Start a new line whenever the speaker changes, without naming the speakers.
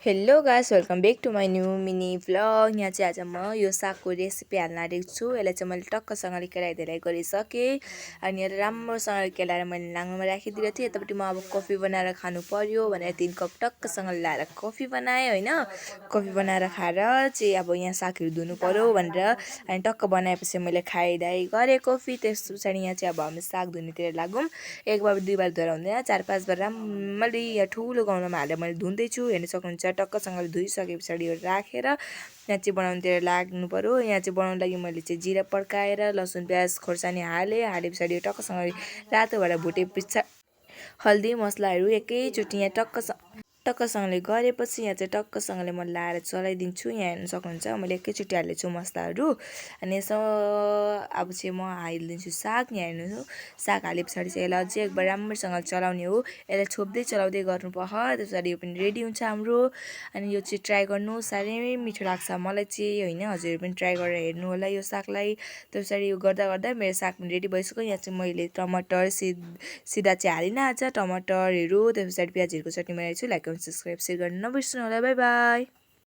Hello guys welcome back to my new mini vlog. यहाँ चाहिँ आज म यो सागको रेसिपी हाल्न आँटेको छु। यसलाई चाहिँ मैले टक्कसँगले केलाइधेलाई गरिसकेँ अनि यसलाई राम्रोसँगले केलाएर मैले लाङ्गोमा राखिदिएको थिएँ। यतापट्टि म अब कफी बनाएर खानु पर्यो भनेर 3 कप टक्कसँगले ल्याएर कफी बनाएँ होइन। कफी बनाएर खाएर चाहिँ अब यहाँ सागहरू धुनु पर्यो भनेर अनि टक्क बनाएपछि मैले खाइदाइ गरेँ कफी। त्यस पछाडि यहाँ चाहिँ अब हामी साग धुनेतिर लागौँ। एक बार दुई बार धुएर हुँदैन, 4-5 बार राम्ररी यहाँ ठुलो गाउँमा हालेर मैले धुँदैछु। हेर्न सक्नुहुन्छ टक्कसँगले धोइसके पछाडि यो राखेर यहाँ चाहिँ बनाउनुतिर लाग्नु पर्यो। यहाँ चाहिँ बनाउनु लागि मैले चाहिँ जिरा पड्काएर लसुन प्याज खोर्सानी हाले पछाडि टक्कसँगले रातो भएर भुटे हल्दी मसलाहरू एकैचोटि यहाँ टक्कसँगले गरेपछि यहाँ चाहिँ टक्कसँगले म लाएर चलाइदिन्छु। यहाँ हेर्न सक्नुहुन्छ मैले एकैचोटि हालेछु मसलाहरू अनि यसो अब चाहिँ म हालिदिन्छु साग। यहाँ हेर्नु साग हाले पछाडि चाहिँ यसलाई अझै एकबार राम्रोसँग चलाउने हो। यसलाई छोप्दै चलाउँदै गर्नुपर्छ, त्यस पछाडि यो पनि रेडी हुन्छ हाम्रो। अनि यो चाहिँ ट्राई गर्नु, साह्रै मिठो लाग्छ मलाई चाहिँ होइन। हजुरहरू पनि ट्राई गरेर हेर्नु होला यो सागलाई। त्यस पछाडि यो गर्दा गर्दा मेरो साग पनि रेडी भइसक्यो। यहाँ चाहिँ मैले टमाटर सिधा चाहिँ हालिनँ आज, टमाटरहरू त्यस पछाडि प्याजहरूको चटनी बनाएको छु। लाइक सब्सक्राइब सेयर गर्न नबिर्सनु होला। By by.